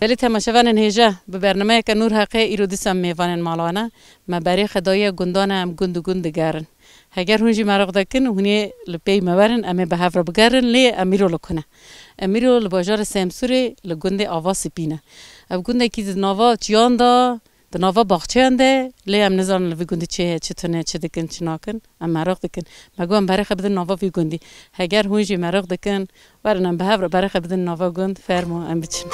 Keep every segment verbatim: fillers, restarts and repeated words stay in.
Belê temaşevanên hêja, bi bernameyeke Nûr Heqê îro dîsa mêvanên mala we ne. Me berê xwe daye gundan e, em gund û gund digerin. Heger hûn jî meraq dikin, hûn ê li pey me werin, em ê bi hev re bigerin, lê em îro li ku ne? Em îro li bajarê Semsûrê li gundê Ava Sipî ne. Ev gundekî di nava çiyan de, di nava baxçeyan de, lê em nizanin li vî gundî çi heye, çi tune, çi dikin, çi nakin. Em meraq dikin. Me got em berê xwe bidin nava vî gundî. Heger hûn jî meraq dikin, werin em bi hev re berê xwe bidin nava gund, fermo em biçin.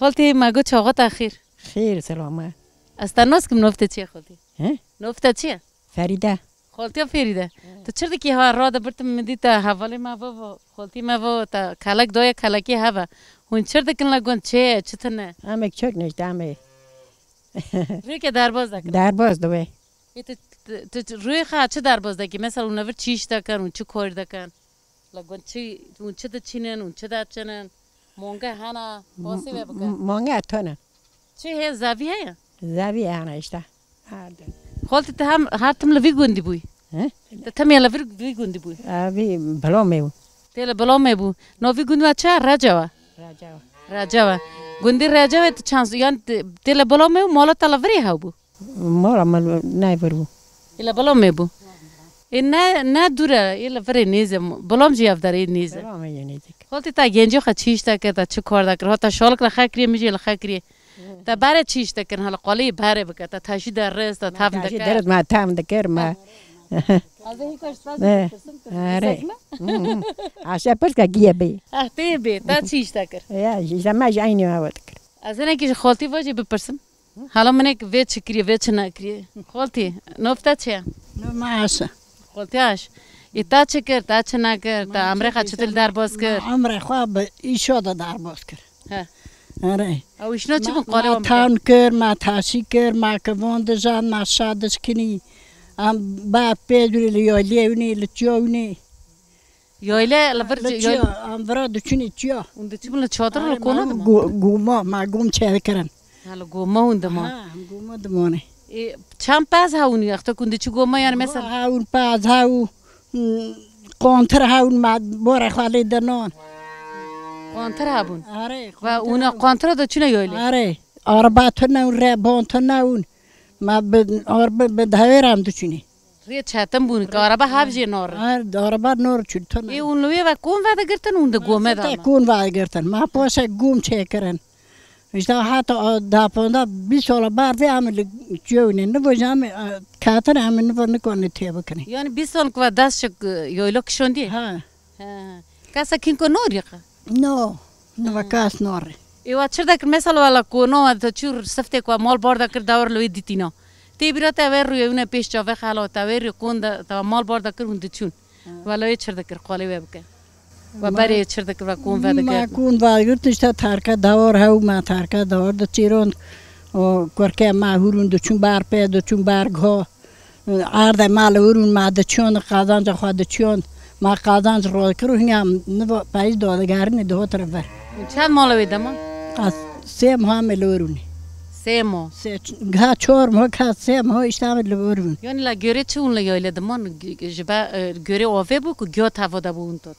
Xaltî, me got çaxa te xêr. Xêr, selama. Ez te nas kim, nav te çi ye xaltî? He? Nav te çi ye? Ferîde. Xaltiya Ferîde. He. Tu çi dikî ha, rade birtim min dî te hevalê me ve, ve, xaltî me ve, te kelek daye, kelekê heve. Hûn çi dikin li gund, çi ye, çi tune? Em ê çek nişte, em ê. Rûyeke derbaz dikin. Derbaz dibe. Ê, tu, tu, tu rûyê xwe çi derbaz dikî? Mesela hûn vir çi îş dikin, hûn çi kar dikin? Li gund çi, hûn çi diçînin, hûn çi diçinin? Mange hene, basî vê bike. M-, mange tune. Çi heye, zevî heye? Zevî hene işte. Her din. Xaltî, tu hem her tim li vî gundî bûyî? He? Tu tim ya li vir, vî gundî bûyî? Evî Bilamê bû. Tê li Bilamê bû. Navî gundî we çi ye? Recawa. Recawa. Recawa. Gundî Recawa tu çend, yan tê, tê li Bilamê bû, mala te li virê hebû? Mala me nayê vir bû. Ê li Bilamê bû. Ê ne, ne dûr e, ê li virê nêz e. Bilam jî ev derê nêz e. Bilamê yê nêzik. Xaltî, te gencê xwe çi îş dikir, te çi kar dikir? Ha, te şalik li xwe kiriye, min jî li xwe kiriye. Te berê çi îş dikir? Hala qalê berê bike, te teşî derist, te tevn dikir. Derist me tevn dikir me. Ez ê hîka ji te jî bipirsim, tu Erê. Pisek me? Aşe pirska giye bê. Eh, tê bê, te çi îş dikir? Ya, ji me jî eynî me dikir. Ez hinekî ji xaltî ve jî bipirsim. Hala minek vê çi kiriye, vê çi nekiriye. Xaltî, nav te çi ye? Nav me Aş e. Xaltî Aş. Ê te çi kir, te çi nekir, te emrê xwe çi dil derbas kir? Me emrê xwe bi îşa de derbas kir. He. Erê. Ew îşna çi bûn, qalê wan bike? Me tevn kir, me teşî kir, me kivan dijand, me şa dişkinî. Em ber pê dûrê li yayliyê winê, li çiya winê. Yayle, li vir Li çiya, em vira diçûnê çiya. Hûn diçûbûn li çadir, li kona diman? Gu-, goma, me gom çêdikirin. Ha, li goma hûn diman. Ha, em goma dimanê. Ê, çend pez hewûn wexta ku hûn diçû goma, yani mesela? Hewûn pez, hew, hmm, qantir hewûn, me borê xwe lê dinan. Qantir hebûn? Erê, Ve qantir hûn hebûn. Qantira diçûne yaylê? Erê, araba tune û reban tune û me bi, araba bi dewêr em diçûnê. Rê çetin bûn, ke araba hev jê nor. Her araba nor çû tune. Ê, hûn li wê ve kon vedigirtin, hûn di gome de Te ma? Kon vedigirtin. Me paşê gom çêkirin. Îşte heta a, da ponda bîst sala ber vê em li çiyo ne. Nivo jî em, e, ketin em nivo nikonê tê bikinê. Yani bîst sal ku ve dest şik, e, yoylo kişondiye? Ha. He. Kesa kin ku nor yaka? No. Niva Ha. Kes nor. Ê, wa çir dekir, mesela wala ku no, te çû siftê ku mal bar dekir, dawir li wê dîtîna. Tê bîra te wê rûyê wine pêş çavê xela, te wê rê kon de, te mal bar dekir hûn diçûn. Wala wê çir dikir, qalê wê bike. We berê çir dikir, we kon vedigirtin. Me kon vegirt, işte terke dawar hew, me terke dawar diçîrand. O kurke me hûrûn diçûn ber pê, diçûn ber go. Erdê me li hûrûn me diçûn, qazanca xwe diçûn. Me qazanc rol kir û hinya niva peyîz dadigerînê dihotir vir. Çend mala wê dema? Qas sê moha me li hûrûnê. Sê mo. Sê, ha çor mo, ka sê mo, işte me li hûrûn. Yani la göre çi hûn li yayle diman? Ji be, e, göre ove bû ku giya teva de bû hûn tot?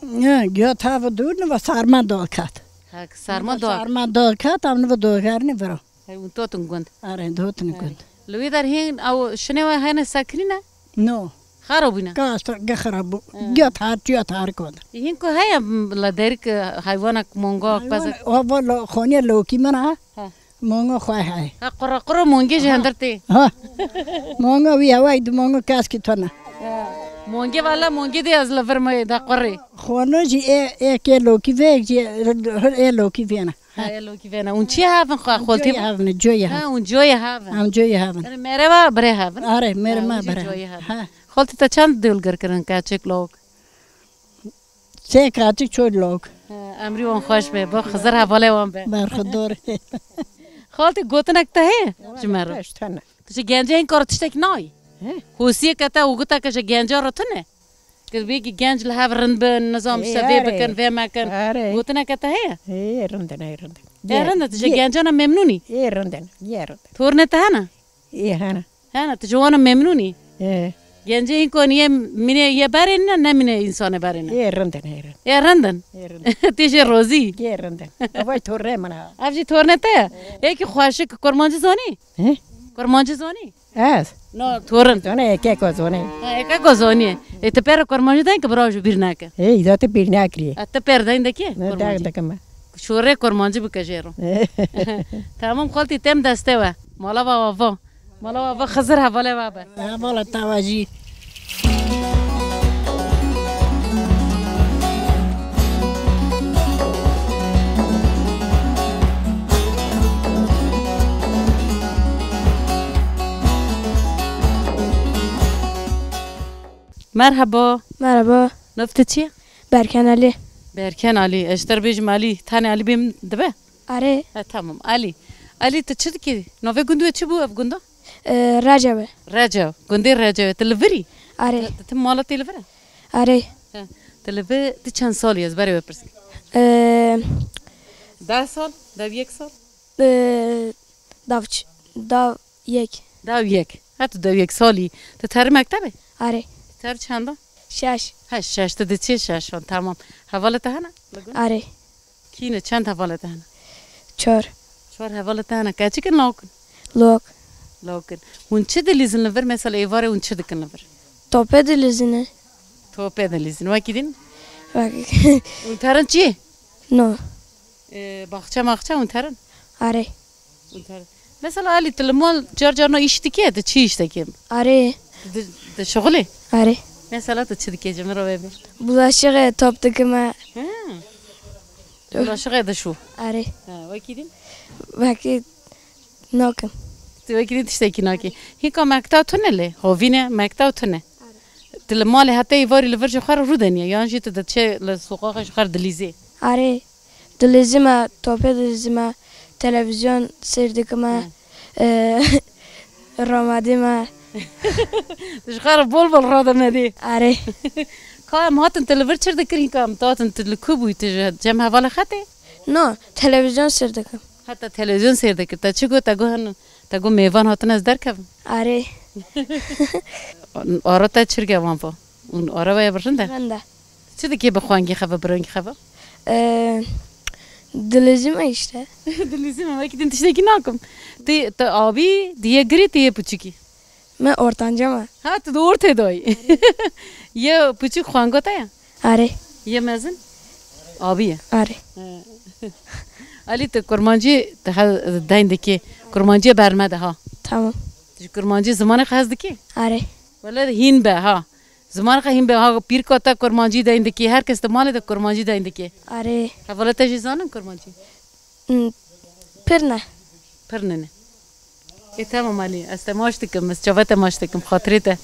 Ne, giya teva dûr ne, va sarma dal kat. Ha, sarma dal. Sarma dal kat, am ne va dal garne vira. Hey, hûn totin gund. Are, dotin gund. Li wê der hên ew şinê we hene sekirîne? No. Xarab bûne? Ka asta ge xarab bû. Ha. Giya tar, giya tar kod. Hîn ku heye, m, la derik, e, heywanek monga, Heywan, pezek. O va lo, xoniye lokî min ha. Ha. Mongo xwe hay. Ha, qura qura mongê ji Ha. Hender tê. Ha. Mongo wî heway du mongo kaskî tona. Ha. Mongê valla mongê de ez li vir me da qurê. Xono jî ê, ê ke lokî ve, jî hir ê lokî vena. Ha, ê lokî vena. Un çi havin xwe xoltî? Coyê havin, coyê Ha, havin. Un coyê havin. Am coyê havin. Mere va bire havin. Are, mere Ha, ma un jî bire. Coyê havin. Ha. Xoltî te çend dil gir kirin, keçik lok? Sê kaçik çor lok. Emrî wan xweş be, bo Xizir hevalê wan be. Berxudor. Xaltî, gotinek te heye ji me re? Beş tane. Tu ji gencê hin kar tiştek nayî? He? Hosiyeke te û goteke ji genca re tune? Ki bêkî genc li hev rind bin, nizam Ê, işte vê erê. bikin, vê mekin. Erê. Gotineke te heye? Ê, rind in, ê, rind in. Ê, rind in, tu ji Yê. gencana memnûnî? Ê, rind in, yê rind in. Tornê te hene? Ê, hene. Hene, tu ji wana memnûnî? Ê. Gencê hin konî yê mîne yê berê ne, ne mîne însanê berê ne? Ê, rind in, ê, rind in. Ê, rind in? Ê, rind in. Tê jê rozî? Ê, rind in. Ev tornê min e. Ev jî tornê te ye? Ê. Ê ki xweşik, kurmancî zanî? He? Kurmancî zanî? Ez? No, torin. Zone, eke ko zone. Ha, eke ko zonî. E, tu pere kurmancî dayîn ki bira ji bîr neke. Ê, îza tu bîr nekiriye. E, tu per dayîn de ki? Ne, kurmancî. Dayîn de ki me. Şorê kurmancî bike jê ro. Tamam, xaltî tem destê we. Mala wa wa va. Mala wa va Xizir hevalê wa be. Hevala te wa jî. Merhaba. Merhaba. Nav te çi ye? Berken Alî. Berken Alî. Ez ji te re bêjim Alî. Tanê Alî bêm dibe? Erê. Ha, tamam. Alî. Alî, tu çi dikî? Navê gund we çi bû ev gunda? Ee, Recebe. Receb. Gundê Recebe. Tu li vir î? Erê. Tu, tu mala te li vir e? Erê. Ha. Tu li vir, tu çend salî, ez berê we pirsim? Ee, Deh sal? Dev yek sal? Ee, dav ç-, dav yek. Dav yek. Ha, tu dev yek salî. Tu terî mektebê? Erê. Tu terî çenda? Şeş. Ha, şeş, tu diçî şeşan, tamam. Hevalê te hene? Erê. Kî ne, çend hevalê te hene? Çar. Çar hevalê te hene. Keçik in, lawik in? Lawik. Lawik in. Hûn çi dilîzin li vir? Mesela êvarê hûn çi dikin li vir? Topê dilîzin e. Topê dilîzin. Wekî din? Wekî. Hûn terin çi? No. Ee, baxçe maxçe hûn terin? Erê. Hûn terin. Mesela Alî, tu li mal car carna îş dikî, tu çi îş dikî? Erê. Tu di, di şixulê? Erê. Mesela tu çi dikî, ji min re vê bê? Bulaşık top dikime. Hı. Bulaşık e dişû. Erê. Ha, wekî din? Wekî nakim. Tu wekî din tiştekî nakî. Hîka mekta tune lê, hovîne mekta tune. Erê. Tu li malê heta êvarî li vir ji xwe re rûdeniye, yan jî tu diçe li soqaxa ji xwe re dilîzê? Erê. Dilîzime, topê dilîzime, televîzyon seyr dikime, Hı. e, ramadîme. Tu ji xwe re bol bol rademedî. Erê. Ka em hatin tu li vir çi dikir, hîka em hatin tu li ku bûyî, tu ji cem hevalê xetê? No, televîzyon seyr dikim. Heta televîzyon seyr dikir. Te çi got, te got hin, te got mêvan hatin ez derkevim? Erê. Ara te çirge wan va. Hûn ara we ya bi rind e? Rind e. Çi dikê bi xwengî xeve, bi rengî xeve? Ee, dilîzîme işte. Dilîzîme, wekî din tiştekî nakim. Tê, tu abî, tê yê girî, tê yê piçikî? Me ortanca me. Ha, tu di ortê dayî. Yê piçik xwengo te ye? Erê. Yê mezin? Abî ye. Erê. He. Alî, tu kurmancî, tu he, deyn dikê. Kurmancî berme de ha. Tamam. Tu ji kurmancî zimanê xwe hez dikî? Erê. Wele hîn be ha. Ziman xwe hîn be, ha, pîrka te kurmancî deyn dikî, her kes di malê de kurmancî deyn dikî. Erê. Hevalê te jî zanin kurmancî? Hmm, pir ne. Pir ne ne. Ê, tamam Alî, ez te maç dikim, ez çava te maç dikim, xatirê te.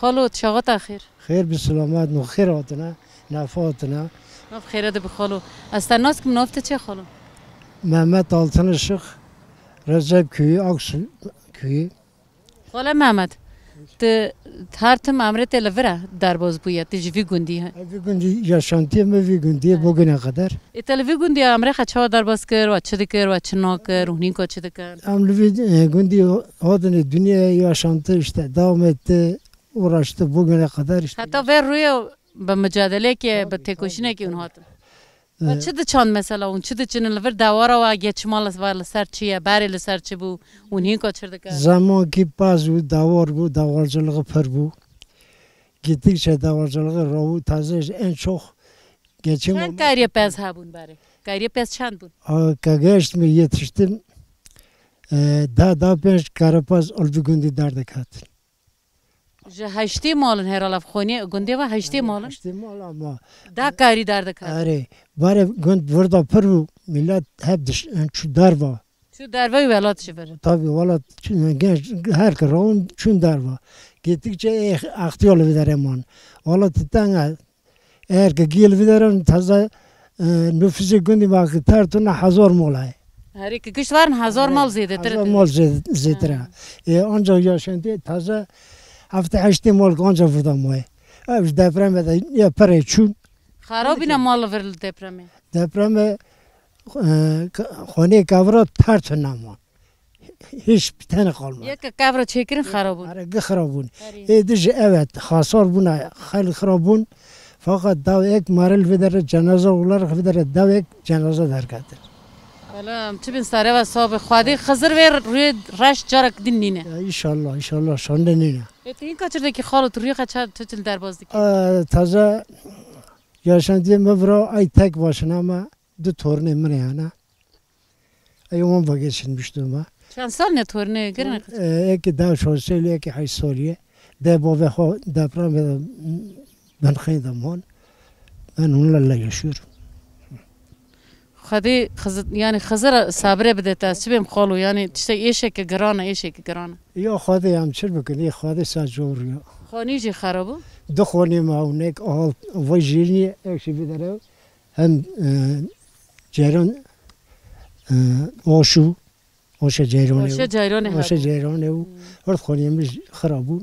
Xalo, çaxa te xêr. Xêr bi selamet, no xêr hatine, nefa hatine. Nav xêre de bi xalo. Ez te nas kim, nav te çi xalo? Mehmet Altınışık, Recep köyü, Aksu köyü. Xwele Mehmet, tu her tim emrê te li vir e derbas bûye, tu ji vî gundî he. Ev vî gundî yaşantiyê me vî gundî ye bugüne kadar. Ê, te li vî gundî emrê xwe çawa derbas kir, we çi dikir, we çi nakir, hûn hînka çi dikin? Em li vî, e, gundî hatinê dinyayê yaşantı işte devam etti, uğraştı bugüne kadar işte. Heta vê rûyê bi mücadeleyekê, bi têkoşînekê hûn hatin. Ve çi diçand mesela hûn? Çi diçinin li vir dewara we, geçima li, li ser çi ye? Berê li ser çi bû? Hûn hînka çi dikin? Zemankî pez û dewar bû, dewarcılığı pir bû. Gittikçe dewarcılığı rawû taze en çok geçim. Çend kariye pez hebûn berê? Kariyê pez çend bûn? A, ke gehiştime yetiştim, e, deh, deh pênc kerepaz li vî gundî derdiketin. Ji heştê mal in herhalde xonê, gundê ve heştê mal in. Heştê mal ama. Deh karî derdiketin. Erê, barê gund virda pir bû, millet hep diş-, çû derva. Çû derveyî welat ji vir. Tabii, welat çû, genç her ki rawun çûn derva. Gittikçe eh-, extiyar li vî derê man. Welat teng e. Eğer ki gî li vî derê taze, e, nüfusu gundî ma ki ter tune hezar mal e. Herî ki gişt verin hezar mal zêdetir. Hezar mal zê-, zêdir e. Ha. E, ancak yaşantî taze hevdeh heştê mal ancak burada maye. Ev ji depremê de ya perê çûn. Xarabîne mal li vir li depremê. Depremê, e, xonê kevra ter tune man. Hiç bir tane kalmadı. Yek kevra çêkirin xarab bûn. Ara gi xirab bûn. Erê. Ê di ji evet, hasar bûna, xel xirab bûn. Fakat daw ek maril videre, cenaze olarak videre, daw ek cenaze derketin. Wala, em çi bin sare ve sabe. Xwedê Xizir vê rê reş carek din nîne. Ya, inşallah, inşallah, şande nîne. E, tu hinka çirdekî xalo, tu rûyê xwe çar tu çil derbaz dikî? Aa, taze yaşantiyê me vira ay tek başına me du torunê min hene. Ey wan vegeşinmiş duruma. Çend sal ne torunê girin? E, eki daha şaş sal, eki heşt saliye. De bavê xwe deprem ve ben xeyda man. Ben onlarla yaşıyorum. Xwedê Xizir, yani Xizir sabirê bide te, çi bêm xalo, yani tiştek êşeke girana, êşeke girana. Ya Xwedê em çir bikin, ê Xwedê sa cor ya. Xonî jî xerab bû? Du xonî me ew nek, al, vay jî niye, ek jî bidere. Hem, e, ceyran, e, aşu, aşa ceyranê. Aşa ceyranê. Aşa ceyranê û her xonî min xirab bû.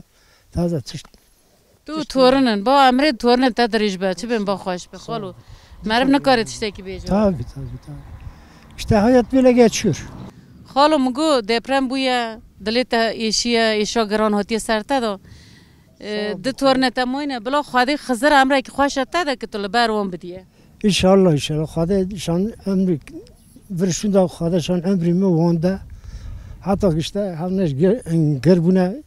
Taze tişt. Tu torinin, ba emrê torinin te dirêj be, çi bin ba xweş be, xalo. Meriv nikare tiştekî bêje. Tabii, tabii, tabii. İşte hayat böyle geçiyor. Xalo, min got, deprem bûye, dilê te êşiye, êşa giran hatiye ser te de. E, du torine te moyne, bila Xwedê Xizir emrekî xweş e te de ki tu li ber wan bidiye. İnşallah, inşallah. Xwedê şan emrî vir şûnda, Xwedê şan emrî min wanda. Heta ki işte hevneş ger, ger bûne.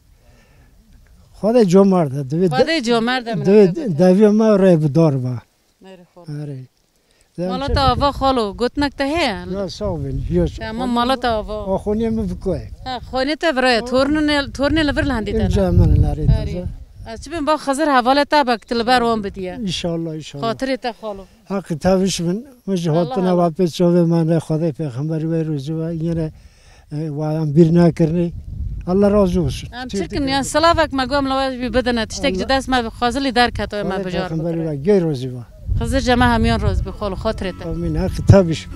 Xwedê comerd e. Divê de, Xwedê comerd e, divê deviya me rê bi dar ba. Erê, xalo. Erê. Mala te ava xalo, gotinek te heye? Ya, sağ olun. Ya, tamam, mala te ava. Axoniye min bi ku ye? Ha, xonê te viraya, tornê, tornê li vir li hendî te ne? Inca min nerê taze. Ez çi bin ba Xizir hevalê te bek, tu li ber wan bidiye. İnşallah, inşallah. Xatirê te xalo. Haqî taviş bin, min ji hatina va pê çavê me ne, Xwedê pêxemberî ve rûzî ve, yine E, wa em bîr nakirinê. Allah razı olsun. Em çirkin, yan silavek me gom lawa jî bidine. Tiştek ji dest me bi xwezilî derket, me bijar. Peyxemberî ve gey rozî va. Xizir ji me hemiyan roz bi xol xatirê te. Amîn. Heq tabiş.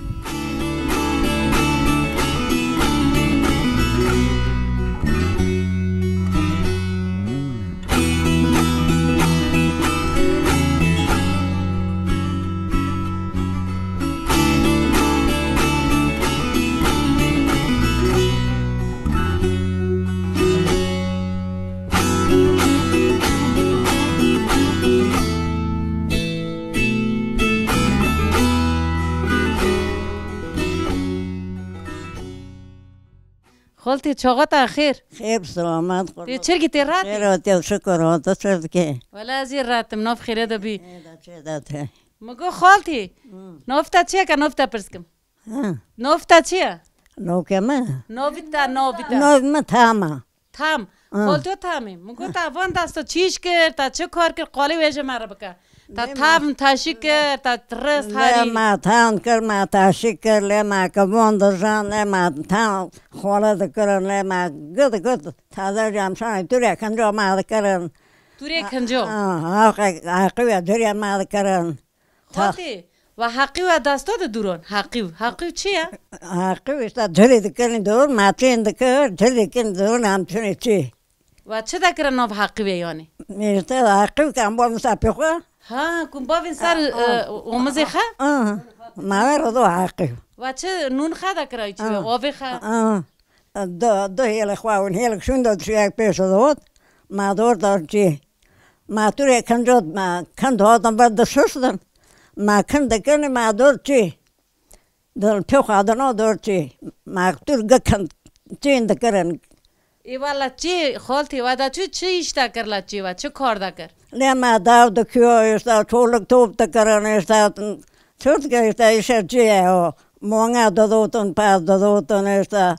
Xaltî, çaxa te xêr. Xêr bi selamet. Tê çirkî, tê rahat î? Xêr hatî, şikir, ha, tu çi dikî? Wele ez jî rahat im, nav xêrê de bî. Ê de çê de te. Min got, xaltî, nav te çi ye ke nav te pirs kim? Ha. Nav te çi ye? Navke me? Navî te, navî te. Nav me Tam a. Tam. Ah. Xalto Tamî. Min got, te van desta çi îş kir, te çi kar kir, qalê wê ji me re bike. Te tevn teşî kir, te rist herî. Me tevn kir, me teşî kir, lê me kevon dijan, lê me tevn xole dikirin, lê me gid gid taze camşanê turê kinco me dikirin. Turê kinco? Ah, ah, heqî, heqî wê turê me dikirin. Xaltî, ve heqî we desta de dûron. Heqî, heqî çi ye? Heqî işte turê dikirin dûr, me tîn dikir, turê dikirin dûr, em tînê çi. Ve çi dekirin nav heqî ve yanî? Îşte heqî kan bavin ser pê xwe. Ha, kun bavin ser, e, omizê xe? Ah, ma ver do heqî. Ve çi nûn xe dekira çi ve, avê xe? Ah, do, do hêle xwe un hêle şunda düşüyek pêş dot. Ma dor dar çi. Ma turê kinco, ma kind hatin ve dişiştin. Ma kind dikirin, ma dor çi. Dil pê xwe dina dor çi. Ma tur gi kind çîn dikirin. Ê wela çi, xaltî, we da çi, çi îş dekir la çi we, çi kar dekir? Lê me dev dikiyo, işte çolik top dikirin, işte Çi dike îşte, îşe çi ye o? Monga didotin, pez didotin îşte.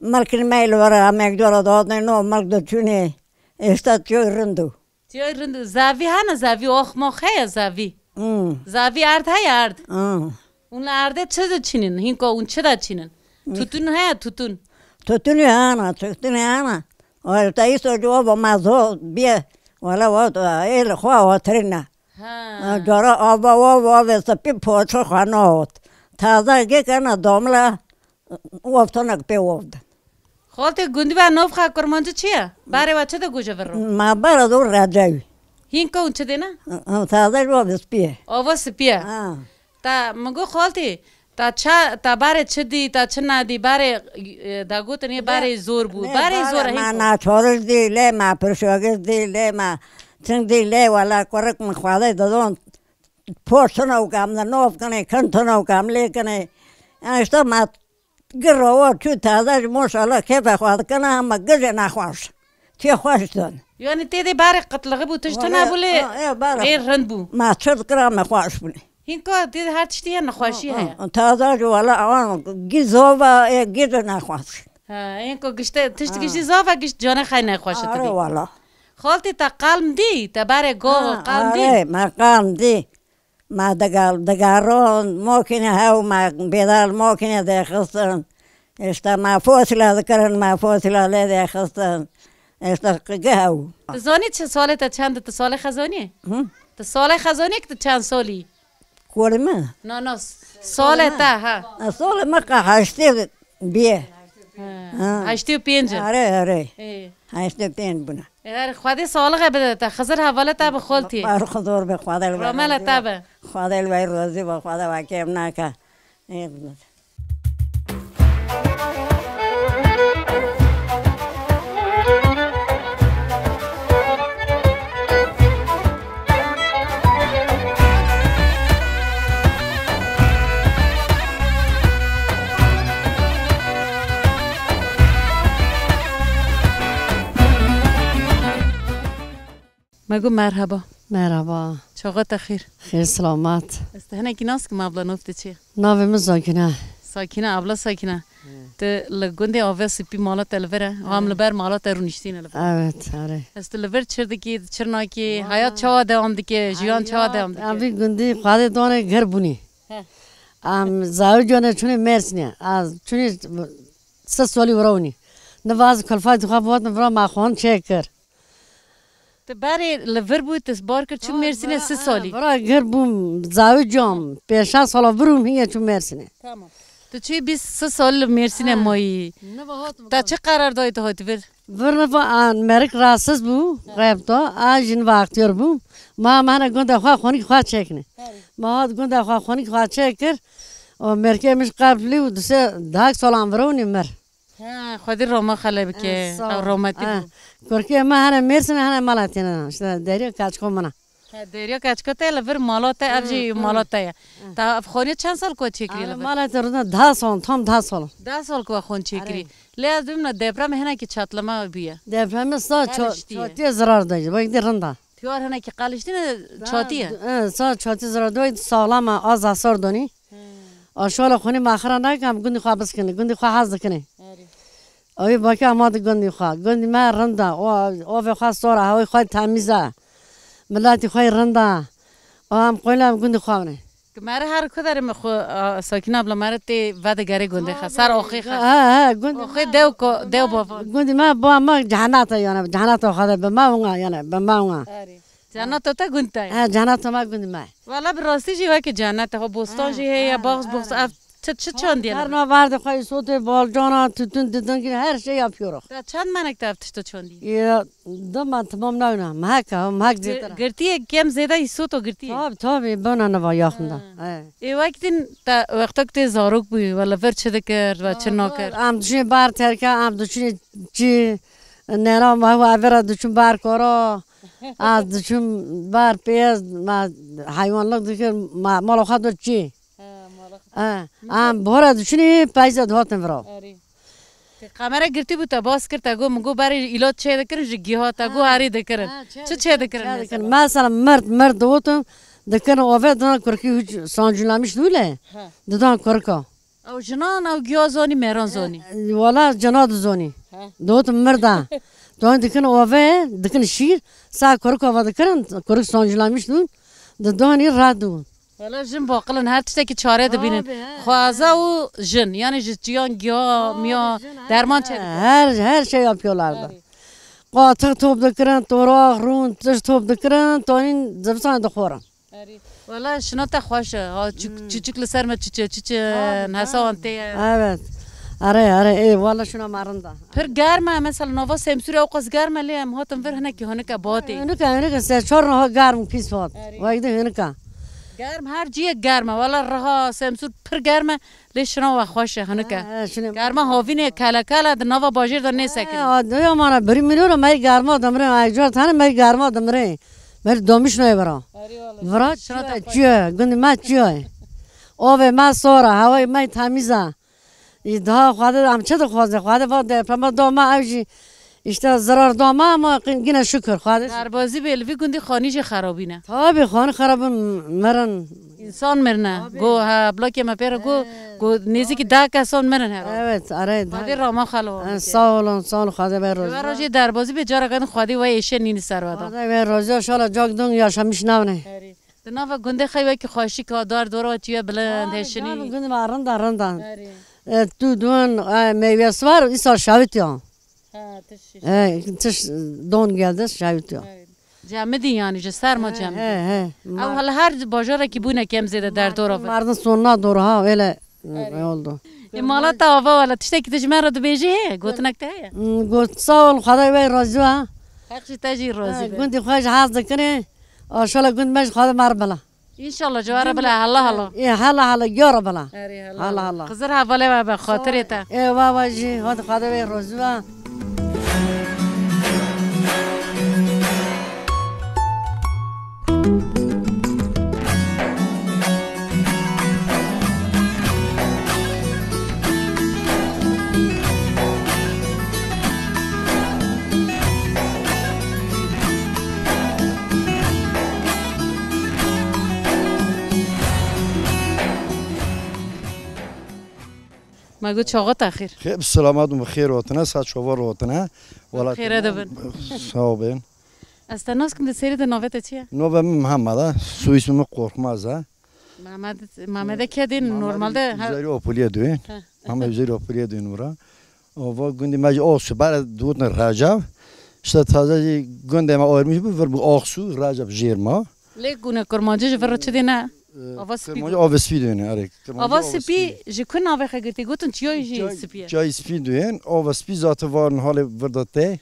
Milkên me li vir em yek cara dihatin, no milk diçûnê. Îşte çi rind o. Tiya rind, zavî hene, zavî ox mox heye zavî. Hmm. Zavî erd heye erd. Hmm. Hûn li erdê çi diçînin? Hînko hûn çi diçînin? Hmm. Tutun heye tutun. Tutunî hene, tutunî hene. Wala te îso cevaba me zor bîye. Wala wa ê li xwe watirîne. Ha. Cara ava wa, wa ve sipî poço xwe nahot. Taze gê kena damla. Waftanek pê waftin. Xaltê gundî ve navxa kurmancî çi ye? Barê we çi digoje vir ro? Ma bara do Recewî. Hîn kewin çi dêne? Em taze ji wa bi spî ye. Ava spî ye. Ha. Ta min got xaltê, ta ça, ta barê çi dî, ta çi nadî, barê, e, da gotin yê barê zor bû. Lê barê zor e, hîn ma kewin. Naçariz dî, lê ma pirşagiz dî, lê ma çing dî, lê wela kurik min xwedê didon. Poştin ew kam de nov kinê, kintin ew kam lê kinê. Yani işte ma Giro çû taze ji maşallah kêfa xwe dikine, hema gijê nexweş. Tê xweş din. Yani tê de barê qitliği bû, tişt tune bû lê, e, e, barê rê rind bû. Ma çi dikira me xweş bûne. Hinka tê de her tiştî ye, nexweşî heye. Taze ji wala awan gî zova, e, gijê nexweş. Ha, hinka gişte, tişt giştî zova, gişt canê xey nexweş. Are wala. Xaltê te qalm dî, te barê go qalm dî. Are, me qalm dî. Ma digal-, digaron, makîne hew, ma bêdal makîne dêxistin. Îşte ma fosîla dikirin, ma fosîla lê dêxistin. Îşte qige hew. Tu zanî çi salê te çend e? Tu salê xezanî? Hı? Tu salê xezanî ki tu çend salî? Kolê min? No, no, salê te, ha. E, salê min qe heştê bîye. Ha. Ha. Heştê û pênc e. Are, are. Ê. Heştê pênc bûne. Ê, her Xwedê salixe bide te. Xizir hevalê te bi xoltî. Bar xizor be, Xwedê li we razî be. Ramela te be. Xwedê li we razî be, Xwedê we kêm neke. Ê, Me got merheba. Merhaba. Çaxa te xêr. Xêr selamet. Ez te hinekî nas kim abla, nav te çi ye? Navê min Sakîne. Sakîne, abla Sakîne. He. Tu li gundê Avê Sipî mala te li vir e. Em li ber mala te rûniştîne li vir. Evet, are. Ez tu li vir çi dikî, çi nakî, heyat çawa dewam dike, jiyan çawa dewam dike? Em vî gundî xwedê dane ger bûnî. He. Em zawi cane çûnê Mêrsînê. Ez çûnê sê salî wira winî. Niva ez kulfay dixwe bihatim vira me xwan çêkir. Tu berê li vir bû, tu bar kir, çû Mêrsînê sê salî. Vira gir bûm, zawi cam, pêşa sala vir bûm, hiye çû Mêrsînê. Tamam. Tu çûyî bîst sê salî li Mêrsînê mayî. Te çi qerar dayî tu hatî vir? Vir niva an merik rahatsiz bû, rep da, a jin va extiyar bûm. Ma me hene gunda xwe xonîk xwe çêkine. Ma hat gunda xwe xonîk xwe çêkir. O merkê min ji qeplî û dise dahak salan vira winî mir. Ha, Xwedî roma xele bike. Ew rometî bû. Kurkê me hene Mêrsînê, hene mala têne. İşte deriya kaçko min e. Ha, deriya kaçko te li vir mala te, ev jî mala te ye. Ta ev xonî çend sal ku çêkirî li vir? Mala te rûna deh sal, tam deh sal. Deh sal ku xon çêkirî. Lê ez dibim na depremê hinekî çatlama bûye. Depremê sa çatiyê zirar dayî. Bak de rinda. Tiyar hinekî qaliştîne çatî ye. Sa çatî zirar dayî, saxlam e, az hasar donî. Aşala xwînê me xira nake, em gundî xwe biskine, gundî xwe hez dikine. Erê. Ew ê bakê em hate gundî xwe. Gundî me rind e, o, ovê xwe sor e, hewê xwe temîz e. Miletî xwe rind e. O em qoyla em gundî xwe bine. Mere her ku derê me xwe, a, Sakîne abla mere tê vedigere gundê xwe. Ser oxê xwe. He, he, gundî. Oxê dew ko, dew bavan. Gundî me ba me cehennet e yani, cehennet o xwe de bi me wina yani, bi me wina. Erê. Cenneto te gund te ye? He, cenneto me gund me. Wala bi rastî jî wekî cennet e. Xwe bostan jî heye, bax, bax, ev çi, çi çandî ye? Her naverdê xwe îsotê, balcana, tutun, didin, her şey yapıyoruz. Te çend menek te ev tişto çandî? Ya, dima tamam nayna. Mehek e, mehek zêtir e. Girtiyê kem zêde îsoto girtiyê? Tabii, tabii, bana ne var yakında. Ê wekî din te wextek tê zarok bûyî, wala vir çi dikir, ve çi nakir? Em diçûnê bar terke, em diçûnê çi, nera me wa vera diçûn bar koro. Ez diçûm bar pêz, me heywanlik dikir, me mala xwe dot çi. He, mala xwe. He, em bora diçûnê peyze dihatin vira. Erê. Te kamera girtî bû, te bas kir, te got, min got berê îlot çê dikirin, ji giha te got erê dikirin. Çi çê dikirin mesela? Mesela mird, mird digotin, Dikin ove, didan kurkî hûc sancûlamîş dûle. He. Didan kurka. Ew jinan ew giya zonî, mêran zonî. E, wala cina dizonî. He. Dot mirda. Don dikin ove, dikin şîr. Sa kurka va dikirin, kurk sancûlamîş dûn. Didanî rahat dûn. Wala jin baqil in, her tiştekî çare dibînin. Abi, he, Xwaza he. û jin, yani ji çiyan giya, Abi, miya, jin, her derman şey. çêdikin. Her, her şey yapıyorlardı. Abi. Qatik top dikirin, torax, rûn, tişt top dikirin, tonîn zivistan dixwarin. Erê. Wala şina te xweş e. Ha, çik-, Hmm. çiçik li ser me çiçe, çiçe, Abi, hesa wan abi. tê ye. Evet. Are, are, ê, wala şuna me rinda. Pir germ e, mesela nava Semsûrê ew qas germ e, lê em hatin vir hinekî hinik e, batê. Hinik e, hinik e, se çar niha germ û pîs hat. Erê. Wek de hinik e. Germ, her ciyê germ e. Wala Riha, Semsûr pir germ e, lê şina we xweş e, hinik e. He, he, şine- Germa havînê kele kele di nava bajêr de nêsekinî. He, a, diya mana birî min ora me germa dimre, ay car tane me germa dimre. Ber domiş ne vira. Erê wala. Vira Şuna çiye, te xweş. çiye, gund me çiye. Ove me sora, hewayê me temiz e. Î daha Xwedê em çi dixwaze? Xwedê va deprema da me ew jî işte zirar da me ama gine şükür Xwedê. Derbazî bê li vî gundî xanî jî xerabîne. Tabii xanî xerabin mirin. Însan mirine. Tabii. Go he, blokê me pê re go, He. go nêzîkî deh kesan mirin herhalde. Evet, are. Xwedê rama xelo. Sağ olun, sağ olun, Xwedê be roz. Xwedê jî derbazî bê, cara kadin Xwedê we êşe nînî serveda. Xwedê be roz, inşallah cak dong yaşamış navne. Erê. Di nava gundê xey wekî xweşik a, dar dora çiye bilind, Ha, heşinî. Gundê me rinda, rinda. Erê. E, tu dun, e, meyvesi var, îsal şawit ya. Ha, tiş şiş. E, tiş don geldi, şawit ya. Evet. Cemidî yani, ji ser ma He, cemidî. he, he. Ew hala her bajarekî bûne kem zêde derdora vir. Mardin sonuna doğru ha, öyle, e, Erê. oldu. E, mala te ava wala, tiştekî tu ji me re dibêjî heye, gotinek te heye? Hmm, got, sağ ol, Xwedê we razî be. Heq ji te jî razî be. Gundî xwe ji hez dikine. Aşala gund me ji Xwedê me re bila. Înşallah, ji we re bila, hela hela. Ê, hela hela, ya re bila. Erê, hela Hela hela. hela. Xizir hevalê we be, xatirê te. Ê, wa wa jî, hadi Xwedê wê rozî we. Me got çaxa te xêr. Xê-, bi selamet û bi xêr hatine, saet çavan re hatine. Wala Xêre de bin. Sağ ol bin. Ez te nas kim, di serî de navê te çi ye? Navê min Mihemed e, soyismê min Korkmaz e. Mehmet, Mehmet'e kedin normalde, ha. Üzeri Opolye duyun. He. Ama Üzeri Opolye duyun bura. Ava gundê me jî Aksu, bere digotin Recep. İşte taze jî gundê me ayrılmış bu, vir bu Aksu, Recep jêr ma. Lê gune Kurmancî ji vir re çi dêne? Ee, Ava spî Kurmancî got. Ava spî duyun, erê. Kurmancî Ava ava spî spî. Ji ku navê xwe girtî? Gotin çiyayê jî Çay-, spî ye. Çayê spî duyun, ava spî zaten var nihalê vir de tê.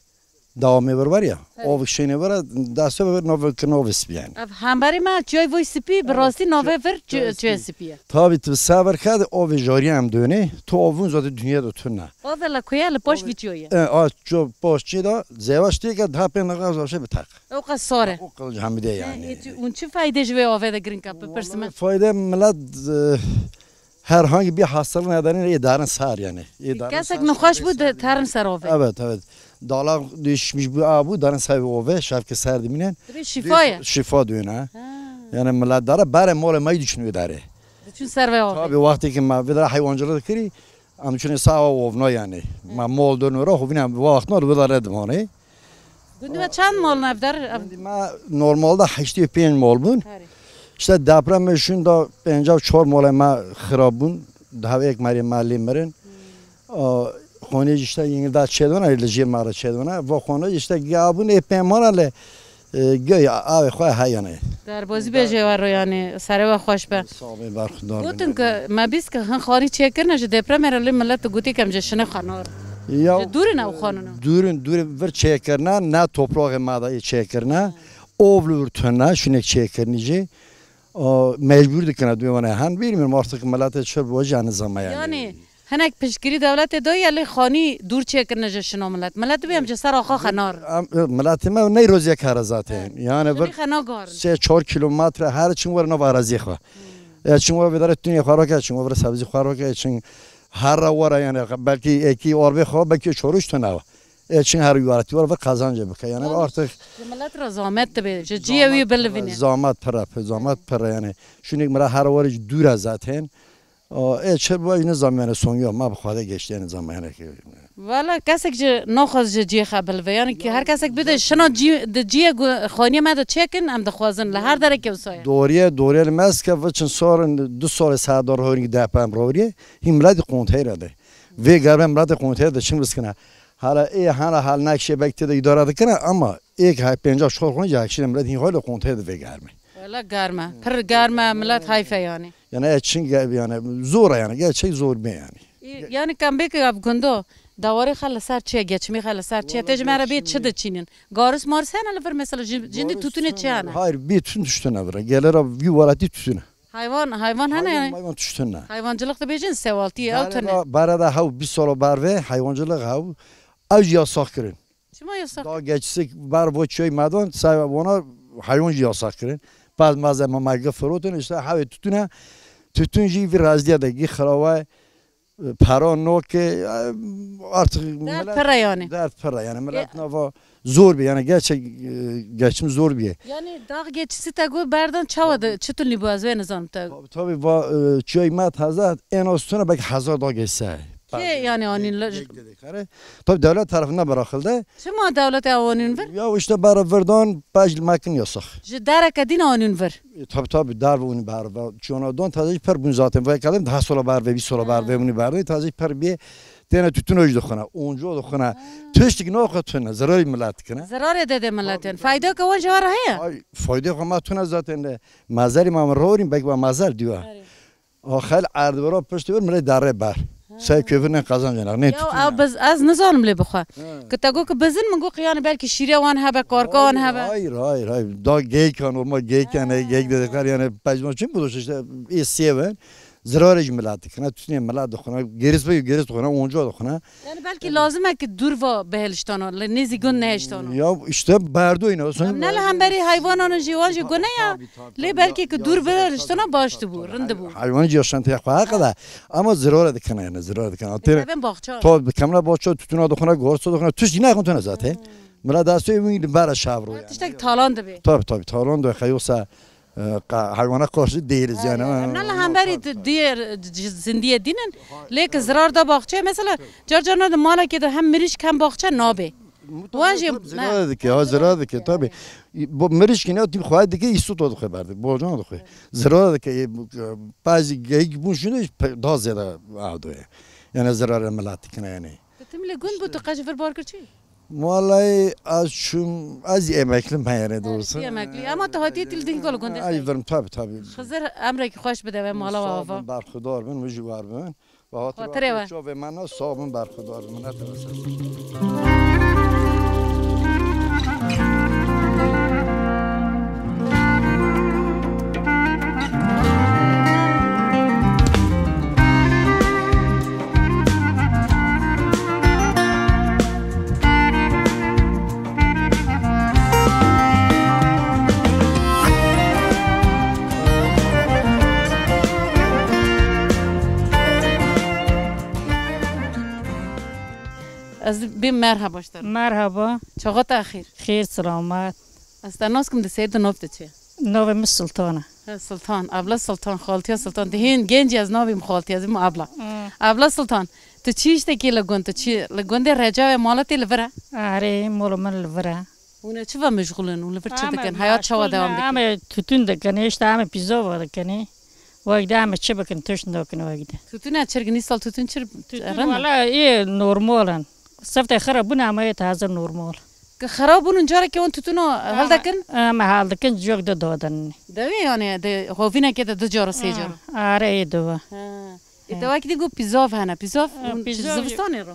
Dawamê vir var ya. He. Av şênê vir, destê vir nav kirina ava spî yani. Ev hemberî me çiyayê voy spî, bi Evet, rastî navê çi-, vir çi-, çiyayê çiyayê spî. spî ye. Tabii tu sever ked ava jarî em dönê, tu avun zaten dünya da tune. Ava la kuye li paş Ava vî çiyayê. E, a ço paş çi da, zevaş tê ke daha pê nexaz avşe bi tak. O qas sar e. O qas hemide yani. E, e, tu, un çi fayde ji vê avê de giring e, bipirsim e? Vallahi fayde millet, e, Herhangi bir hastalık nedeniyle ê darin sar yani. Ê darin Kesek sar, nexweş bû, de terin ser avê. Evet, evet. Dalak düşmüş bu, a bu darin ser avê, şevke ser dimînin. Dibê şîfa ye. Şîfa duyun ha. Ha. Yani millet dara bare mole may düşün ödare. Diçûn ser vê avê. Tabii wextê ki me vê dara hayvancılık dikirî, em çûnê sawa ovna yani. Me mol dön ora, hovine wextna vê dara dimane. Gundî me çend mal ne ev der? Ev Gundî me normalde heştê pênc mal bûn. Herê. İşte depremê şûn da pêncî û çar malê me xirab bûn. Daha ek merê me lê mirin. Hmm. A, xanê jî işte yengil da çêdona, li jêr me re çêdona. Va xanê işte gabûn ê pê mala le, e, göy avê xwe heyane. Derbazî bêje we ro yani, serê we xweş be. Sağ ol, berxudar bin. Gotin ke me bîst ke hin xarî çêkirine ji depremê re lê millet gotî ke em jê şine xwe nar. Ya, Ji dûr in ew xanino? Dûr in, dûr in vir çêkirine, ne topraxê me de ê çêkirine. Ov li wir tune, şûnek çêkirinî jî. A, mecbûr dikine duyê wane hen. Bilmiyorum artık milletê çi bi wajî yani zama yani. Yani hinek piştgirî dewletê daye lê xanî dûr çêkirine ji şino millet. Millet dibê em ji ser axa xwe nar. Em, e, milletê me ney roziyek here zaten. Yani Şirî vir xe nagarin. sê çar kilometre her çin were nav araziyê xwe. Hmm. E, çin were vê dere tunê xwe rake, çin were sebzî xwe rake, çin her re were yani belkî ekî arbê xwe belkî çorûş tune. E, çin her welatî were ve qezancê bike. Yani artık Ji milet re zahmet dibe, ji cihê wî bilivîne. Zahmet pir e, zamet pir e yani. Şûnek mira her warê ji dûr e zaten. O, e, çi bu ne zamanı son yok, ma bi Xwedê geçti yani zamanı ki. Valla kesek ji naxwaz ji cihê xwe bilive. Yani ki her kesek bide şina cî, di cihê gu-, xaniyê me de çêkin, em dixwazin li her derekê wisa ye. Doriye, doriye li me ez ke viçin sorin, du sorê sedar horin depem roriye, hî miletî konteyre de. Vê germe miletî konteyre de çin biskine. Hala ê, hala hal nekşe bek tê de îdare dikine ama ê ke hay pêncah çar xwîn cahekşîne milet hîn xwe li konteyre de vê germe. Wela germe. Pir germe, milet hayfe yani. Yani e çin ge-, yani zor e yani, gerçek zor be yani. Ê, yani kem bê ke ev gundo, dawarê xwe li ser çi ye, geçimê xwe li ser çi ye? Tê ji me re bê çi diçînin? Garis maris hene li vir mesela, jin-, jindî tûtunê çi hene? Hayır, bê tûtun tiştine vir. Gelera vî welatî tûtune. Hayvan, hayvan hene yani. Hayvan tiştine. Hayvancılık dibêjin sewaltî, ew tune. Bereda hew bîst sala berve hayvancılık hew. Ew jî yasax kirin. Çima yasax? Da geçsik ber bo çiyoy medan, say wana hayvan jî yasax kirin. Baz maz ema me gi firotin, işte hewê tütüne, tütün jî vî razdiye de gi xirawe, e, pera noke, e, artık dert pere yani. Dert pere yani. Millet nava zor bir yani, gerçek, e, geçim zor bir. Yani dağ geçisi te gu berdan çawa de, çitur li bu ez wê nizanim te. Tabii, tabii, va, e, çiyoy me taze, en az tütüne belki hazar da geçse. Kê yani anîn li Yek dedik, hani. Tabii devlet tarafından bırakıldı. Çima dewletê ew anîn vir? Ya işte bara virdan pej li mekin yasak. Ji dereke din anîn vir. E, tabii, tabii, dar ve uni ber ve çiyona don taze per bun zaten ve kalim daha sola ber ve bir sola ber ve uni ber ve taze per bir tane tütün öj dokuna, oncu dokuna. Tüştük ne okutuna, zararı millet kına. Zararê dede miletin. Fayda ke wan ji wan re heye? Ay, fayda ke ma tuna zaten de mazeri ma rorin bek ve mazer diyor. Arê. Axel erdvira piştî vir milê derê ber. Sey kêfir ne qezancê ne. Ya ew biz, ez nizanim lê bixwe. Ki te got ki bizin, min got ki yani belkî şîrê wan hebe, karka wan hebe. Hayır, hayır, hayır. Da geykan, o ma geykan, e, geyk de dikar yani pejman çim bu işte, e, seven. Zirarê ji milet dikine, tüsnê milet dixune, geris be, geris dixune, onca dixune. Yani belkî lazim e ki dûr va bihêliştana, li nêzî gund nehêştana. Ya işte berdo yine olsun. Em ne li hemberî heywanan jî wan jî gune ya. Lê belkî ki dûr bihêliştana baş dibû, rind dibû. Heywan jî yaşantiya xwe haqe de. Ama zirare dikine yani, zirare dikine. Dikevin baxça. To dikemine baxça, tütüna dixune, gorsa dixune, tüş yine xun tune zaten. Mila dastê wî li bera şavro yani. Tiştek talan dibe. Tabii, tabii, talan dibe. Yoksa E, qa-, heywana karşı değiliz yani. Em ne li hemberî di-, diğer, e, c-, zindiyê dînin. Lê ki zirar da baxçeye, mesela, car carna di malekê de hem mirîşk hem baxçe nabe. Wan jî zirar dike, ha, zirar dike, tabii. Bu mirîşk yine tüm xwayê dike, îsût o dixwe berdi, bocan dixwe. Zirar dike, e, bu, e, bazı geyik bu şunu pe-, daha ziyade avdoye. Yani zirar millet dikine yani. Tu tim li gund bû, tu qe ji vir bar kir çi? Vallahi ez çûm, ez emeklim heyene doğrusu. Emekli. Ama tu hatiye til din kol gundê. Ay verim tabi tabi. Xizir emrekî xweş bide ve mala ve ava. Sağ bin, berxudar bin, mijî war bin. Ve hatire ve. Çavê me ne sağ bin, berxudar bin. Ne tebese. Ez bê merhaba ji te re. Merhaba. Çaxa te xêr. Xêr, selamet. Ez te nas kim, di seyr de nav te çi ye? Navê min Sultan e. He, Sultan, abla Sultan, xaltiya Sultan. Di hên genc ez navê min xaltiya, ez bim abla. Hmm. Abla Sultan, tu çi îştekî li gund, tu çi li gundê Reca ve mala tê li vir e? Erê, mala min li vir e. Hûn ê çi ve meşgûl in? Hûn li vir çi dikin? Heyat çawa dewam dike? Em ê tütün dikin, işte em ê pîzava dikin. Wek de em ê çi bikin, tişt nakin wek de. Tütüne çirgin, îsal tütün çir-, tütün rind e? Wala ê normal in. Siftê xirab bûn, em ê taze normal. Ki xirab bûn, carekê wan tütüna hildikin? Em ê hildikin, cok de dadin. Dewê yani, de hovînekê de du cara, sê cara? Are ê dewe. Ha. Ê, te wekî dî got pîzav hene. Pîzav, e, hûn pîzav zivistanê re?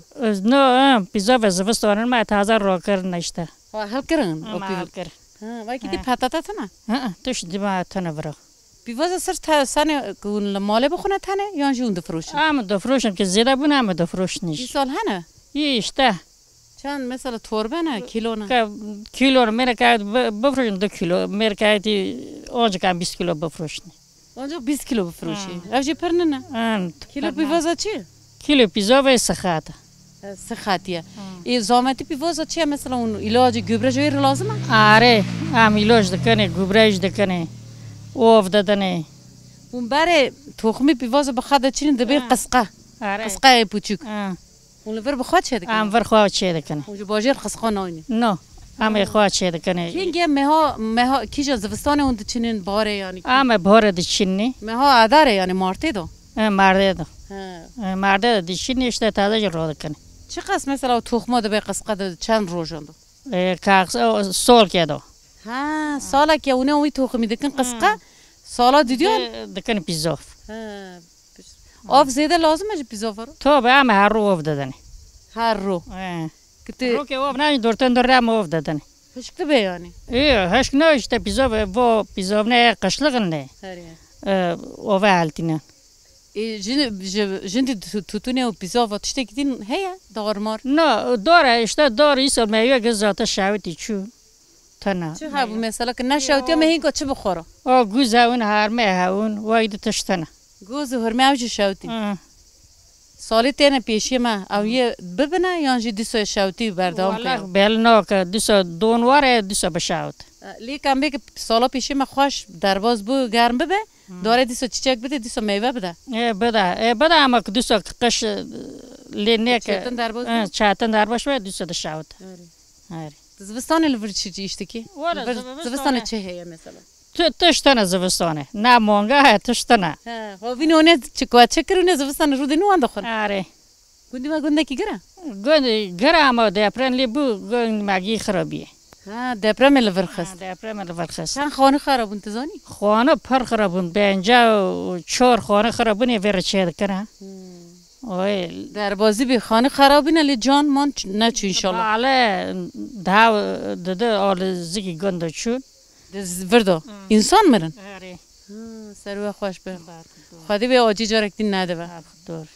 No, e, pîzavê zivistanê me taze rakirin işte. Ha, hilkirin o pîv-, hilkirin. Ha, wekî dî petata tune? Ha, tişt dî me tune vira. Pîvaza sir te-, senê ku hûn li malê bixwine tenê, yan jî hûn difroşin? Em difroşin ki zêde bûn, em difroşin jî. Îsal hene? Yî işte. Çend mesela torbe ne, kîlo ne? Ke-, kîlo ne, mêre ke bi-, bifroşin du kîlo, mêre ke tî ancak em bîst kîlo bifroşin. Ancak bîst kîlo bifroşî. Ha. Ev jî pir nîne. Kîlo pîvaza çi? Kîlo pîzavê sixat. E, sixatiye. Ha. Ê, zametî pîvaza çi ye mesela? Hûn îlacê, gübre ji wê re lazim e? Are, em îlac dikinê, gübre jî dikinê. Ov didinê. Hûn berê toximî pîvaza bi xwe de çînin dibê Ha. qisqe. Are. Qisqeyê pûçûk. Ha. Hûn li vir bi xwe çêdikin? Em vir xwe çêdikin. Hûn ji bajêr qisqa naynin? No. Em ê xwe çêdikin. Kengê meha, meha kîja zivistanê hûn diçinin, baharê yanî kî? Em ê baharê diçinî. Meha Adarê yanî Martê de? E, Mardê de. He. E, Mardê de diçinî, işte taze jî rodikin. Çiqas mesela o toxma dibe qisqa de çend rojan de? E, kax-, o, solkê de. Ha, salekê hûn ê wî toximî dikin qisqa, Hmm. sala didiyan? Di-, dikin pîzov. Ha. Av zêde lazim e ji pîzova re? Tabi, em her rû ov didin. Her rû. He. Ki tu Rokê ov nayî, dorten dor em ov didin. Hişk dibe yanî? Ê, hişk ne, işte pîzov, vo pîzov ne, qişliqin ne. Her ya. E, ove heltîne. Ê, jin-, ji, jindî tu-, tutûnê û pîzova tiştekî din heye, dar mar? Na, dar e, işte dar îsal meywe giz zate şewitî çû. Tena. Çi hebû mesela ki neşewtiya me hînka çi bixwara? O guz hewin, herme hewin, wayî di tişt tena. Goz û hurme ew jî şewtî. Hı. Salê têne pêşiyê me, ew yê bibine yan jî dîsa şewtî berdewam Wala keye? Bel nake, dîsa don ware, dîsa bişewt. E, lê kam bê ki sala pêşiyê me xweş derbas bû, germ bibe, Hı. dare dîsa çiçek bide, dîsa meyve bide. E, bide, e, bide ama ki dîsa ki qiş, e, lê neke. Çetin derbas E, bû? Çetin derbas be, dîsa dişewt. Erê. Erê. Di zivistanê li vir çi, çi îş dikî? Wala Vir, zivistanê. Zivistanê çi heye mesela? Tu, tişt tene zivistanê. Ne manga he, tişt tene. He, hovînê hûnê çi ku çi kirûne zivistanê rûdî nû wan dixwin? Erê. Gundî me gundekî gir e? Gund gir e ama deprem lê bû, gund me gî xirabî. Ha, depremê li vir xist. Ha, depremê li vir xist. Çend xanî xera bûn, tu zanî? Xanî pir xera bûn. Pêncî û çar xanî xera bûn, ê vê re çê dikin ha. Hmm. Oy. Derbazî bî, xanî xera bîne, lê can man ç-, neçû înşallah. Bale, daha didi, ali zikî gund çûn. Di z-, vir de. Hmm. Însan mirin? Erê. Ha, ser we xweş be. Bar, bar. Xwedê wê acî carek din nedibe. Bar, dur.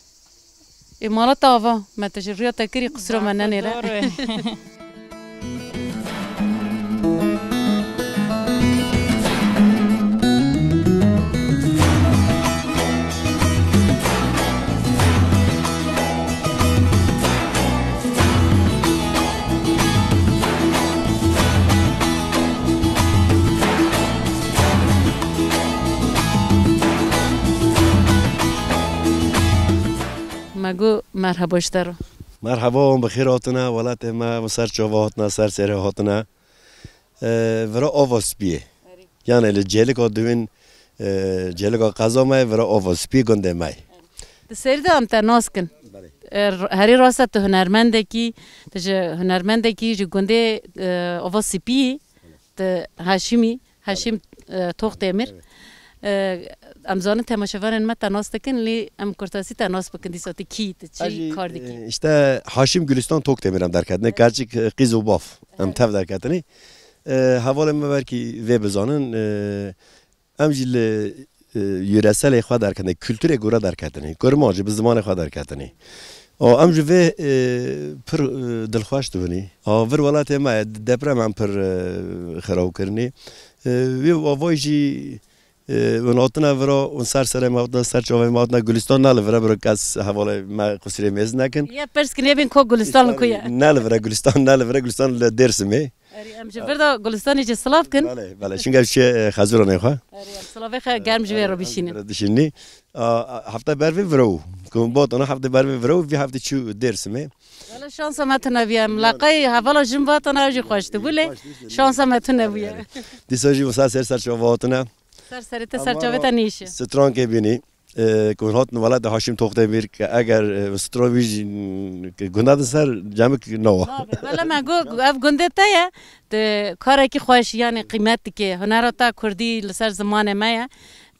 Ê mala te ava, me te ji riya te kirî, qisira me Bar, nenêre. Dur. Me got merheba ji te re. Merheba, wan bi xêr hatine welatê me, wan ser çava hatine, ser serê hatine. E, vira ava spiyê. Erê. Yani li Cêlika Diwên, e, Cêlika qeza me ye, vira ava spiyê gundê me ye. Di serî de em te nas kin. Belê. E, r-, herî rast e, tu hunermendekî, tu ji hunermendekî ji gundê, e, Ava Spî, tu Haşimî, Haşim, e, Toxdemir. Evet. E, em zanin temaşevanên me te nas dikin, lê em kurtasî te nas bikin dîsa tu kî, tu çi kar dikî? E, işte Haşim Gülistan Tokdemir em derketine. Evet. Gerçek, e, qîz û bav. Em Evet. tev derketine. E, hevalên me belkî vê bizanin. E, em jî li, e, yöreselê xwe derketine, kulturê gore derketine. Kurmancî bi zimanê xwe derketine. O, em ji vê, e, pir, e, dilxweş dibin. A, vir welatê me ye, deprem em pir, e, xirab kirinî. E, wê avayî jî Ê, hûn hatine vira, hûn ser serê me hatine, ser çavê me hatine, Gulistan ne li vira, bira kes hevalê me qusirê mêz nekin. Ye pirs kin, yê bin ko Gulistan li ku ye? Ne li vira Gulistan, ne li vira Gulistan li Dêrsimê. Erê, em ji vir de Gulistanê jî silav kin. Belê, belê. Çunke ev çi, e, xezuranê xwe. Erê, em silavê xwe germ ji vê re bişînin. Dişînî. A, a, hefte ber vê vira û. Ku hûn hatine hefte ber vê vira û, vî hefte çû Dêrsimê. Wele şansa me tune bûye. Em laqey hevala jin ve hatine, ew jî xweş dibû lê şansa me tune bûye. Dîsa jî wisa ser ser çava hatine. Ser serê te, ser çavê te nîşe. Strankê bînî, e, ku hûn hatin welatê Haşim Toxdemîr, ke eger, e, stran wî jî, ke gunda din ser cemik nawa. Nabe. Wele me got, ev gundê te ye, tu karekî xweş, yanî qîmet dike, hunera te kurdî li ser zimanê me ye,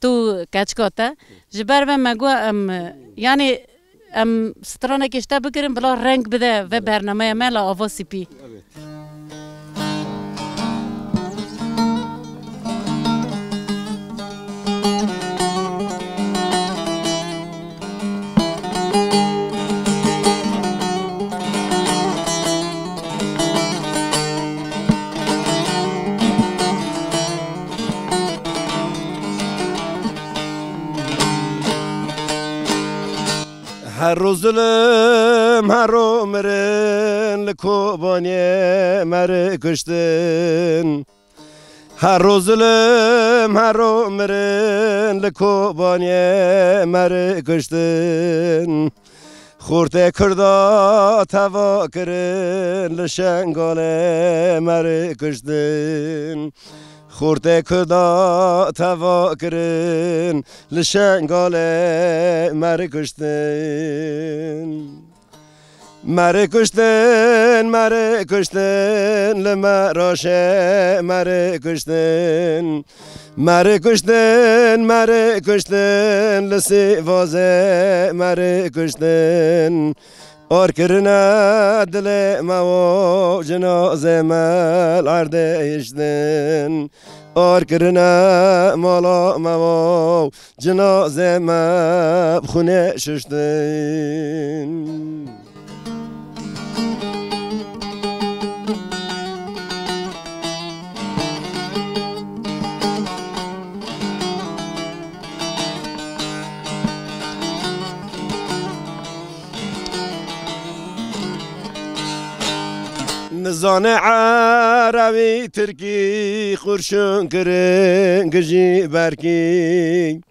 tu keçika te. Ji ber ve me got, em, yanî, Em stranekê ji te bigirin, bila reng bide vê bernameya me li Ava Spî. Her roz dilim Hero mirin li Kobaniyê meri kuştin. Hero zulm, hero mirin li Kobaniyê meri kuştin. Xortê Kurda teva kirin li Şengalê meri kuştin. Xortê Kurda teva kirin li Şengalê meri kuştin. Meri kuştin, meri kuştin, li Meraşê meri kuştin. Meri kuştin, meri kuştin, li Sîvazê meri kuştin. Ar kirine dilê me û cinazê me li erdê hiştin. Ar kirine mala me û cinazê me bi xûnê şiştin. Nizane erebî, tirkî, xurşun kirin gijî berkî.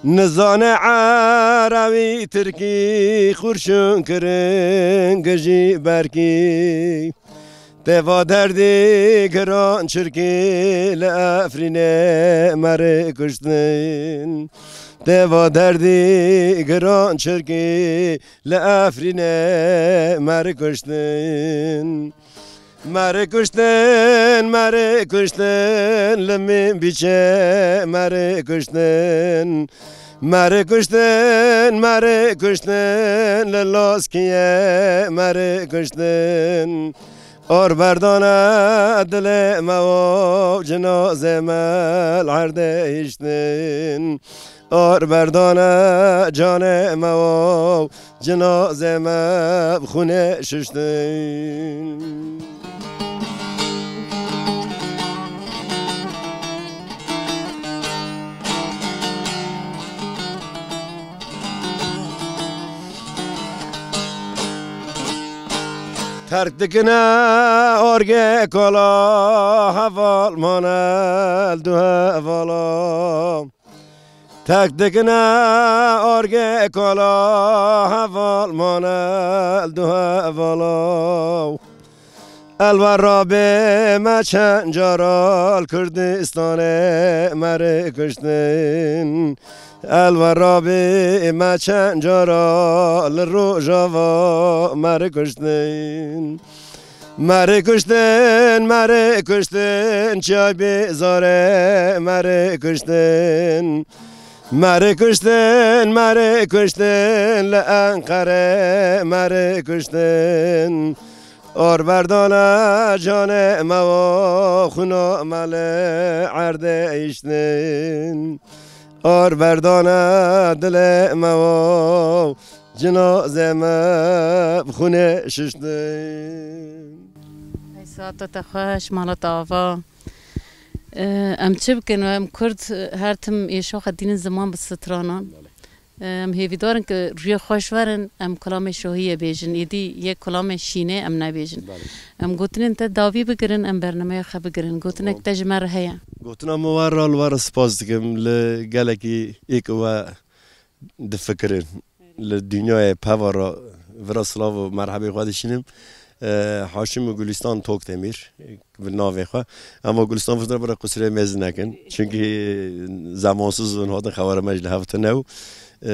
Nizane erebî, tirkî, xurşun kirin gijî berkî. Teva derdî giran çirkî, li Efrînê meri kuştin. Teva derdî giran çirkî, li Efrînê meri kuştin. Meri kuştin, meri kuştin, li Minbicê meri kuştin. Meri kuştin, meri kuştin, li Laskiyê meri kuştin. Ar berdane dilê me û cinazê me li erdê hiştin. Ar berdane canê me û cinazê me bi xûnê şiştin. Terk dikine orgê kola, heval mane li du hevala. Terk dikine orgê kola, heval mane li du hevala. Elwer rabê me çend cara li Kurdistanê meri kuştin. Elwer rabê me çend cara li Rojava meri kuştin. Meri kuştin, meri kuştin, Çiyayê Bêzarê meri kuştin. Meri kuştin, meri kuştin, li Enqerê meri kuştin. Ar berdane canê me û xûna me li erdê hiştin. Ar berdane dilê me û cinazê me bi xûnê şiştin. Ey saeta te xweş, mala te ava. Em çi bikin? Em Kurd her tim êşaxa dînin ziman bi stranan. Em hêvîdar in ku rûyê xweş werin, em kulamê şohiyê bêjin. Êdî yek kulamê şînê em nebêjin. Em gotinên te dawî bigirin, em bernameya xwe bigirin. Gotinek te ji me re heye? Gotina min we re, li we re spas dikim. Li gelekî êk we difikirin. Li dinyayê peva re vira silav û merhebê xwe dişînim. E, Haşim û Gulistan Tokdemîr, bi navê xwe. Ema Gulistan Fıtır bira qusirê mêz nekin. Çünkü zemansız in hatin xewara me ji li hev tune û, e,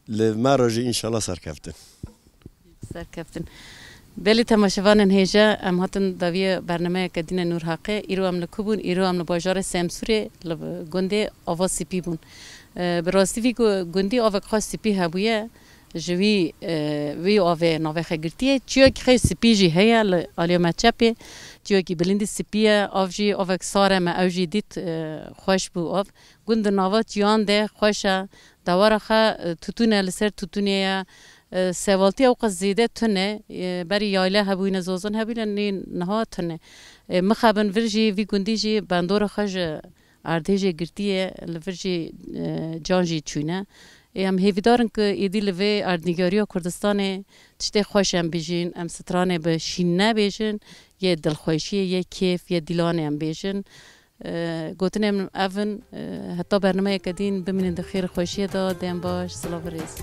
li me re jî înşallah serkeftin. Serkeftin. Belê temaşevanên hêja, em hatin dawiya bernameyeke dîne Nûr Haqê. Îro em li ku bûn? Îro em li bajarê Semsûrê li gundê Ava Sipî bûn. E, bi rastî vî gu-, gundî avek xweş sipî hebûye. Ji wî, e, wî avê navê xwe girtiye. Çiyokî xwe sipî jî heye li alîya me çepê. Çiyokî bilindî sipî ye. Av jî avek sar e, me ew jî dît, e, xweş bû av. Gund di nava çiyan de xweş e. Dewara xwe, e, tutûn e, li ser tutûnê ye. E, sevaltî ewqas zêde tune. E, berî yayle hebûyne, zozin hebûyne, nê niha tune. E, mixabin vir jî, vî gundî jî bandora xwe ji erdhêjê girtiye, li vir jî, e, can jî çûne. Ê, em hêvîdar in ku êdî li vê erdnîgariya Kurdistanê tiştê xweş em bijîn, em stranê bi şîn nebêjin, yê dilxweşiyê, yê kêf, yê dîlanê em bêjin. E, gotinê min ev in, e, heta bernameyeke dîn bimînin di xêr û xweşiyê de, dêm baş, silav û rêz.